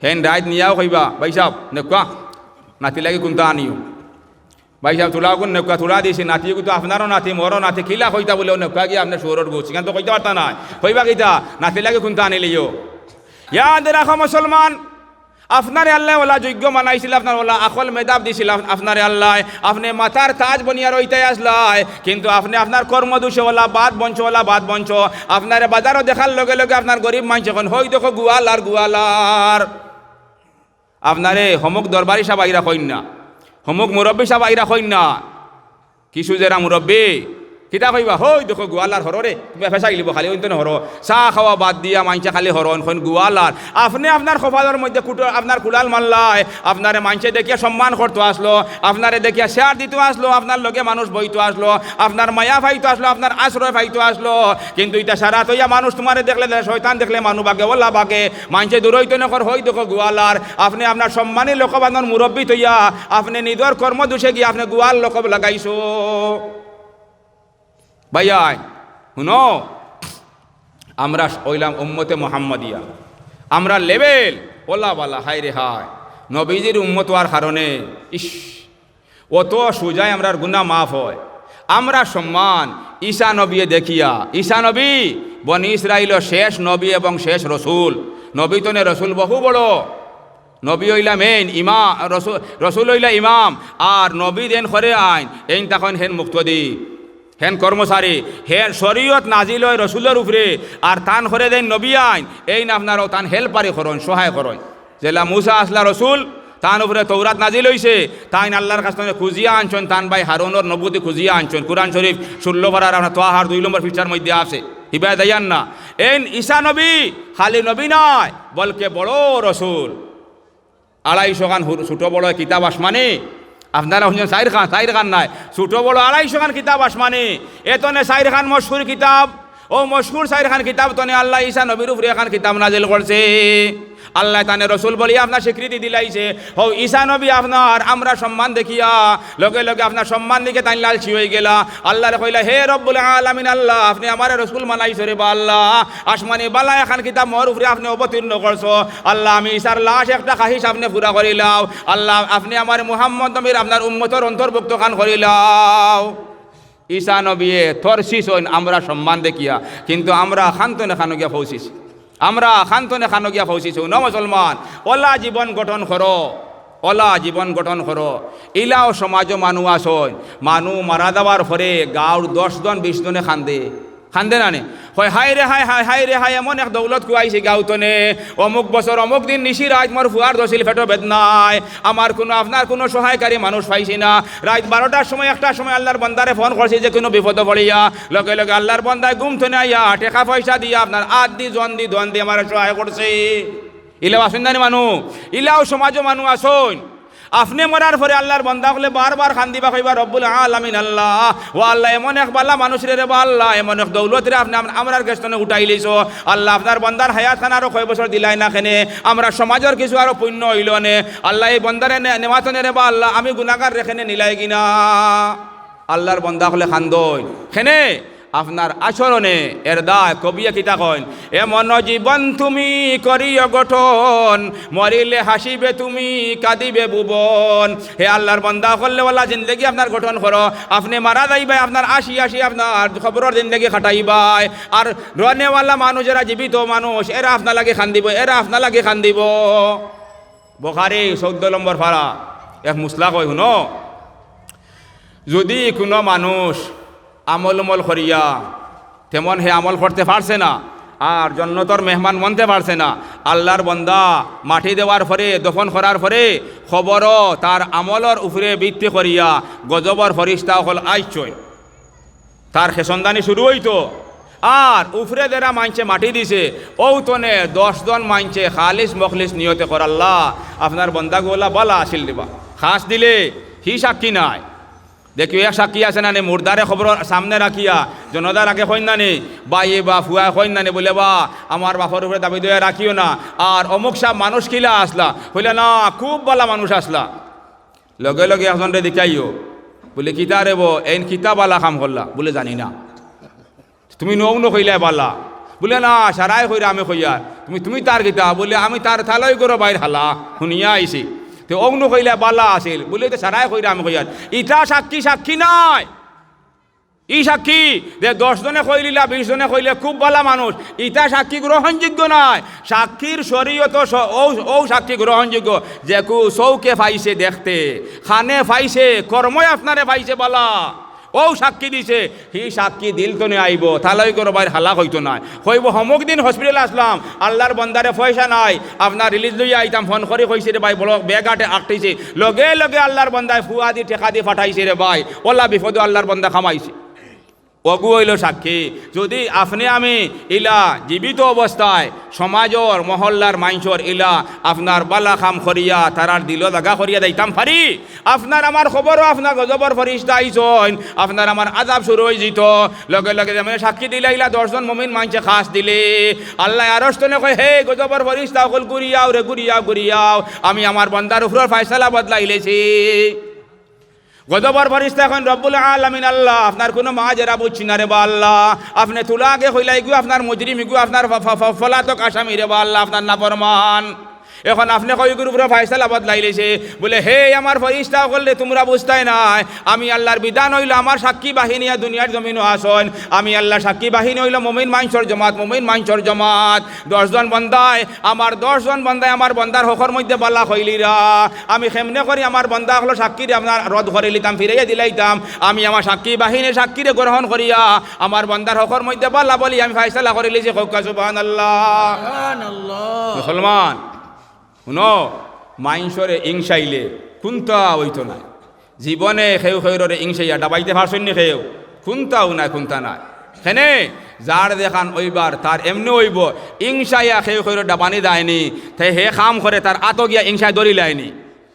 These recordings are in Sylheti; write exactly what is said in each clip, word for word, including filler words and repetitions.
হেন রাইত নিয়াও কইবা, "ভাইসাব, নেউক্কা, নাতি লাগি কুন্তা আনিও।" ভাইসাব, তুলাও কুন নেউক্কা, তুলা দিছি, নাতি কিন্তু আপনারও নাতি, মোরও নাতি, কিলা কইতা বুলে, "অউ নেউক্কা গিয়া আপনে শুয়োরর গুছ", ইখান তো কইতা পারতা নায়। কইবা কিতা, "নাতি লাগি কুন্তা আনিলিও।" ইয়াদ রাখো মুসলমান, আপনারে আল্লায় অলা যোগ্য বানাইছিল, আপনার অলা আকল মেধাব দিছিল আপ-, আপনারে আল্লায়। আপনে মাথার তাজ বনিয়া রইতায় আছলায়, কিন্তু আপনে আপনার কর্মদোষে অলা বাদ বনছো, অলা বাদ বনছো। আপনারে বাজারো দেখার লগে লগে আপনার গরিব মানষে কইন, "হই দেখো গুয়ালার, গুয়ালার।" আপনারে হমুক দরবারি সাব আইরা কইন না, হমুক মুরব্বি সাব আইরা কইন না। কিছু যেরা মুরব্বি, কিতা কইবা, "হই দেখো গুয়ালার হররে, তুমি ফেসাই লিবো খালি, অইন তো না হরো।" চা খাওয়া বাদ দিয়া মানষে খালি হরন, কইন গুয়ালার। আপনে আপনার কপালর মধ্যে কুটো-, আপনার কুড়াল মারলায়, আপনারে মানষে দেখিয়া সম্মান করতো আছলো, আপনারে দেখিয়া শেয়ার দিতো আছলো, আপনার লগে মানুষ বইতো আছলো, আপনার মায়া পাইতো আছলো, আপনার আশ্রয় পাইতো আছলো। কিন্তু ইতা সারা থইয়া মানুষ তুমারে দেখলে, শয়তান দেখলে মানু বাগে, অলা বাগে, মানষে দূরইতো না কর, "হই দেখো গুয়ালার।" আপনে আপনার সম্মানী লকব আনর মুরব্বি থইয়া, আপনে নিজর কর্মদোষে গিয়া আপনে গুয়াল লকব লাগাইছো। ভাইয়াইন, হুনো, আমরা অইলাম উম্মতে মোহাম্মদিয়া, আমরা লেভেল অলা বালা, হায় রে হায়, নবীজির উম্মত অওয়ার কারণে, ইস, অত সুজায় আমরার গুনা মাফ অয়। আমরা সম্মান ঈসা নবিয়ে দেখিয়া, ঈসা নবী বনি ইসরাইলর শেষ নবী এবং শেষ রসুল। নবী তনে রসুল বহু বড়। নবী অইলা মেইন ইমা-, রসু-, রসুল অইলা ইমাম, আর নবী যেন করে আইন, এইন তখন হেন মুক্তদি, হেন কর্মচারী, হেন শরীয়ত নাজিল অয় রসুলর উপরে, আর তান করে দেইন নবী আইন, এইন আপনারাও তান হেল্পারি করইন, সহায় করইন। যেলা মুসা আছলা রসুল, তান উপরে তৌরাত নাজিল অইছে, তাইন আল্লার কাছ তনে খুজিয়া আনছইন, তান ভাই হারুনর নবুতি খুজিয়া আনছইন। কুরআন শরীফ ষোলো পারার আপনার তোহার দুই নম্বর পৃষ্ঠার মধ্যে আছে। হিবায় যাইয়ার না। এইন ঈসা নবী খালি নবী নায়, বলকে বড় রসুল। আড়াইশো খান হুর-, ছোট বড় কিতাব আসমানি, আপনারা হুনছইন চাইর খান, চাইর খান নায়, ছোট বড় আড়াইশো খান কিতাব আসমানি। এতনে চাইর খান মশহুর কিতাব, অউ মশহুর চাইর খান কিতাব তনে আল্লায় ঈসা নবীর উপরে এখান কিতাব নাজিল করছে। আল্লায় তানে রসুল বলিয়া আপনার স্বীকৃতি দিলাইছে। হউ ঈসা নবী আপনার আমরা সম্মান দেখিয়া লগে লগে আপনার সম্মান দেখি তাইন লালচি অইগেলা। আল্লারে কইলা, "হে রব্বুল আলামিন আল্লাহ, আপনে আমারে রসুল বানাইছো রে বা আল্লাহ, আসমানি বালা এখান কিতাব মোর উপরে আপনে অবতীর্ণ করছো। আল্লাহ, আমি ঈসার লাস্ট একটা খাহিশ আপনে পুরা করিলাও। আল্লাহ, আপনে আমারে মুহাম্মদ নবীর আপনার উম্মতর অন্তর্ভুক্ত খান করিলাও।" ঈসা নবিয়ে তরশিছ অইন আমরা সম্মান দেখিয়া, কিন্তু আমরা খান তনে খানো গিয়া পৌঁছিছি। আমরা খান তনে খানো গিয়া পৌঁছিছি। হুনো মুসলমান, অলা জীবন গঠন করো, অলা জীবন গঠন করো। ইলাও সমাজো মানু আছইন, মানু মারা যাওয়ার পরে গাঁওর দশ জন বিশ জনে কান্দে, কান্দে না নি? কয়, "হায় রে হায়, হায়, হায় রে হায়, এমন এক দৌলত খুয়াইছে গাঁও তনে, অমুক বছর অমুক দিন নিশি রাইত মোর ফুয়ার ধরছিল পেটো বেদনায়, আমার কুনু, আপনার কুনু সহায়কারী মানুষ পাইছি না।" রাইত বারোটার সময়, একটার সময় আল্লার বন্দারে ফোন করছি যে কুনু বিপদো পড়িয়া, লগে লগে আল্লার বন্দায় ঘুম তনে আইয়া টেকা পয়সা দিয়া আপনার আত দি, জন দি, ধন দি আমারে সহায় করছে। ইলাও আছইন না নি মানু? ইলাও সমাজো মানু আছইন। আপনে মরার পরে আল্লার বন্দা অকলে বারবার কান্দিবা, কইবা, "রব্বুল আলামিন আল্লাহ, ও আল্লাহ, এমন এক বালা মানুষরে রে বা আল্লাহ, এমন এক দৌলতরে আপনে আম-, আমরার গেছ তনে উঠাইলিছো। আল্লাহ, আপনার বন্দার হায়াত খান আরো কয় বছর দিলায় না কেনে, আমরার সমাজর কিছু আরো পুইন্য অইলো নে। আল্লাহ, এই বন্দারে নে-, নেওয়া তনে রে বা আল্লাহ, আমি গুনাগাররে কেনে নিলায় গি না।" আল্লার বন্দা অকলে কান্দইন। কেনে? আপনার আচরণে এর দায়। কবিয়ে কিতা কইন? "এমন জীবন তুমি করিও গঠন, মরিলে হাসিবে তুমি, কাঁদিবে ভুবন।" হে আল্লার বন্দা অকলরে, অলা জিন্দেগি আপনার গঠন করো। আপনে মারা যাইবায়, আপনার আসি আসি আপনার কবরর জিন্দেগি কাটাইবায়। আর রনেওয়ালা মানুষ, এরা জীবিত মানুষ, এরা আপনার লাগি কান্দিবো, এরা আপনার লাগি কান্দিবো। বুখারী চৌদ্দ নম্বর পারা, এক মুসলা কয়, হুনো, যুদি কুনু মানুষ আমল উমল করিয়া তেমন হে আমল করতে পারছে না, আর জন্নতর মেহমান বনতে পারছে না, আল্লার বন্দা মাটি দেওয়ার পরে, দফন করার পরে কবরো তার আমলর উপরে ভিত্তি করিয়া গজবর ফিরিস্তা অকল আইছইন। তার খেসন্দানি শুরু অইতো। আর উপরে যেরা মানষে মাটি দিছে, অউ তনে দশ জন মানষে খালিস মখলিস নিয়তে কর, "আল্লাহ, আপনার বন্দাগুলা বালা আছিল দিবা।" খাস দিলে হি সাক্ষী নাই। দেখিও, এক সাক্ষী আছে না নি, মুর্দারে কবরর সামনে রাখিয়া, জনাজার আগে কইন না নি, "ভাইয়ে বা ফুয়ায় কইন না নি, বুলে, বা, আমার বাপর উপরে দাবি দয়া রাখিও না।" আর অমুক সাব মানুষ কিলা আছলা, কইলা, "না, খুব বালা মানুষ আছলা।" লগে লগে একজনরে জিকাইও, বুলে, "কিতা রে বো, এইন কিতা বালা কাম করলা?" বুলে, "জানি না।" "তুমি নও ন কইলায় বালা।" বুলে, "না, সারায় কইরা আমি কইয়ার।" "তুমি, তুমি তার কিতা?" বুলে, "আমি তার তালই গরো বাইর হালা, হুনিয়া আইছি।" তে অগ্নু কইলা, "বালা আছিল।" বুলে, "তে সারায় কইরা আমি কইয়ার।" ইটা সাক্ষী সাক্ষী নায়। ই সাক্ষী যে দশ জনে কইলিলা, বিশ জনে কইলে খুব বালা মানুষ, ইটা সাক্ষী গ্রহণযোগ্য নায়। সাক্ষীর শরীয়ত স-, ও, ও সাক্ষী গ্রহণযোগ্য, যেগু চউখে পাইছে দেখতে, কানে পাইছে, কর্ময় আপনারে পাইছে বালা, ও সাক্ষী দিছে, হি সাক্ষী দিল তনে আইবো, তালই গরো বাইর হালা কইতো নায়। কইবো, "হমুক দিন হসপিটাল আসলাম, আল্লার বন্দারে পয়সা নাই, আপনার রিলিজ লইয়া আইতাম, ফোন করি কইছি রে ভাই, বড় ব্যাগ আটে আটকেছে।" লগে লগে আল্লার বন্দায় ফুয়া দি টেকা দি পাঠাইছে রে ভাই, ওলা বিপদো আল্লার বন্দা কামাইছে। অগু অইলো সাক্ষী। যুদি আপনে আমি ইলা জীবিত অবস্থায় সমাজর, মহল্লার মাইনষর ইলা আপনার বালা কাম করিয়া, তারার দিলো জাগা করিয়া দিতাম পারি, আপনার আমার খবরও আপনার গজবর ফরিস্তা আইছইন, আপনার আমার আজাব শুরু অইযিতো। লগে লগে যেমনে সাক্ষী দিলা ইলা দশ জন মুমিন মাইনষে খাস দিলে, আল্লায় আরশ তনে কয়, "হে গজবর ফরিস্তা অকল, ঘুরিয়াও রে, ঘুরিয়াও, ঘুরিয়াও, আমি আমার বন্দার উপরর ফায়সালা বদলাইলেছি।" গজবর ফরিস্তায় কইন, "রব্বুল আলামিন আল্লাহ, আপনার কুনু মাত এরা বুঝছি না রে বা আল্লাহ। আপনে তুলা আগে কইলা, ইগু আপনার মুজরিম, ইগু আপনার ফ-, ফ-, ফ-, পলাতক আসামি রে বা আল্লাহ, আপনার নাফরমান। এখন আপনে কও ইগুর উপরে ফায়সালা বদলাইলেছে।" বুলে, "হে আমার ফরিস্তা অকল রে, তুমরা বুঝতায় নায়। আমি আল্লার বিধান অইলো আমার সাক্ষী বাহিনী আর দুনিয়ার জমিনো আছইন। আমি আল্লার সাক্ষী বাহিনী অইলো মুমিন মাইনষর জমাত, মুমিন মাইনষর জমাত।" দশ জন বন্দায়, আমার দশ জন বন্দায় আমার বন্দার হকর মধ্যে বালা কইলিরা। আমি কেমনে করি আমার বন্দা অকলর সাক্ষীরে আপনার রদ করিলিতাম, ফিরাইয়া দিলাইতাম? আমি আমার সাক্ষী বাহিনীর সাক্ষীরে গ্রহণ করিয়া আমার বন্দার হকর মধ্যে বালা বলি আমি ফায়সালা করিলিছি। কউক্কা সুবহানাল্লাহ। সুবহানাল্লাহ। মুসলমান, হুনো, মাইনষরে ইংসাইলে কুন্তা অইতো নায়। জীবনে কেউ কেউররে ইংসাইয়া ডাবাইতে পারছইন নি কেউ? কুন্তাও নায়, কুন্তা নায়। কেনে? যার যেখান অইবার তার এমনে অইবো। ইংসাইয়া কেউ কেউররে ডাবানি যায়নি, তে হে কাম করে তার আতো গিয়া ইংসায় ধরিলায়নি।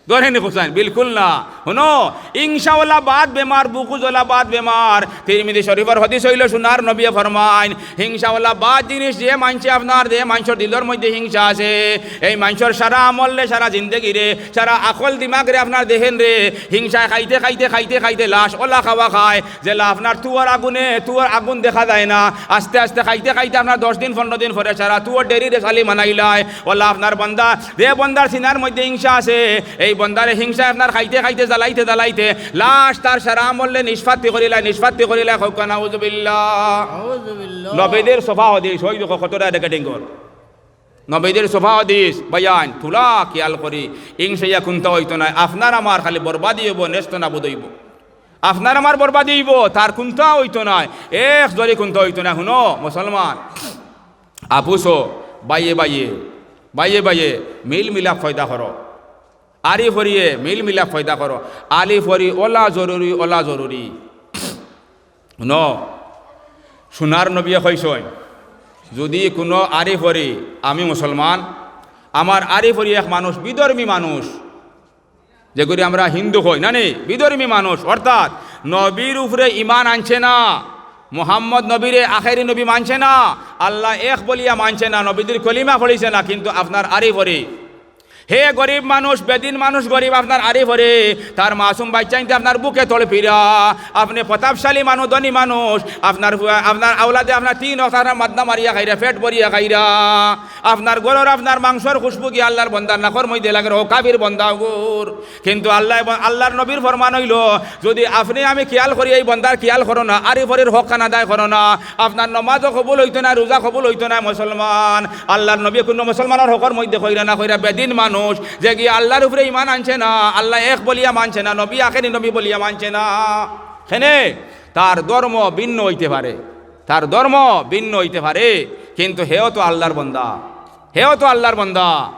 ধরেনি হুসাইন? বিলকুল না। হুনো, ইংসাওয়ালা বাদ বেমার, বুকুজওয়ালা বাদ বেমার। তিরমিজি শরীফর হাদিস অইলো, সোনার নবীয়ে ফরমাইন, হিংসাওয়ালা বাদ জিনিস, যে মাইনষে আপনার, যে মাইনষর দিলর মধ্যে হিংসা আছে, এই মাইনষর সারা আমলরে, সারা জিন্দেগিরে, সারা আকল দিমাগরে আপনার দেখেন রে, হিংসায় খাইতে, খাইতে, খাইতে, খাইতে লাশ ওলা খাওয়া খায়, যেলা আপনার তুয়ার আগুনে, তুয়ার আগুন দেখা যায় না, আস্তে আস্তে খাইতে, খাইতে আপনার দশ দিন, পনরো দিন পরে সারা তুয়ার ডেরিরে ছালি বানাইলায়, ওলা আপনার বন্দা, যে বন্দার সিনার মধ্যে হিংসা আছে, এই বন্দারে হিংসায় আপনার খাইতে খাইতে, জ্বালাইতে জ্বালাইতে, লাশ তার সারা আমলরে নিষ্পাত্তি করিলায়, নিষ্পাত্তি করিলায়, কউক্কা নাউজুবিল্লাহ। নাউজুবিল্লাহ। নবীদের সফা হাদিস, ওই দেখো কতটা রেকর্ডিং কর। নবীদের সফা হাদিস, বয়ান, তুলা খেয়াল করি, হিংসাইয়া কুন্তা অইতো নায়, আপনার আমার খালি বরবাদি অইবো, নেস্ত নাবুদ অইবো। আপনার আমার বরবাদি অইবো, তার কুন্তা অইতো নায়, এক জরি কুন্তা অইতো নায়। হুনো, মুসলমান, আপুসো, বাইয়ে বাইয়ে, বাইয়ে বাইয়ে মিল মিলাপ পয়দা করো। আরি ফরিয়ে মিল মিলাপ পয়দা করো। আলি ফরি ওলা জরুরি, ওলা জরুরি। হুনো, সোনার নবীয়ে কইছইন, যুদি কুনু আরি ফরি, আমি মুসলমান, আমার আরি ফরি এক মানুষ, বিধর্মী মানুষ, যেগুরে আমরা হিন্দু কই, না নি? বিধর্মী মানুষ, অর্থাৎ নবীর উপরে ইমান আনছে না, মোহাম্মদ নবীরে আখেরি নবী মানছে না, আল্লাহ এক বলিয়া মানছে না, নবীজির কলিমা পড়িছে না, কিন্তু আপনার আরি ফরি। হে গরিব মানুষ, বেদিন মানুষ গরিব, আপনার আরি ফরি, তার মাসুম বাইচ্চাইন্তে আপনার বুকে তড়পিরা, আপনে প্রতাপশালী মানুষ, ধনী মানুষ, আপনার, আপনার আওলাদে আপনার তিন অক্ত আপনার মাদনা মারিয়া খাইরা, পেট ভরিয়া খাইরা, আপনার ঘরর আপনার মাংসর খুশবু গিয়া আল্লাহর বন্দার নাকর মধ্যে লাগের, ও কাফির বন্দা ওগুর। কিন্তু আল্লাহ এবং আল্লাহর নবীর ফরমান অইলো, যুদি আপনে আমি খিয়াল করি, এই বন্দার খিয়াল করো না, আরি ফরির হক খান আদায় করো না, আপনার নমাজও কবুল অইতো না, রোজা কবুল অইতো না। মুসলমান, আল্লাহর নবী কুনু মুসলমানর হকর মধ্যে কইরা না কইরা বেদিন মানুষ, যে গিয়া আল্লাহর উপরে ইমান আনছে না, আল্লাহ এক বলিয়া মানছে না, নবী আখেরি নবী বলিয়া মানছে না। কেনে? তার ধর্ম ভিন্ন অইতে পারে, তার ধর্ম ভিন্ন অইতে পারে, কিন্তু হেও তো আল্লাহর বন্দা, হেও তো আল্লাহর বন্দা।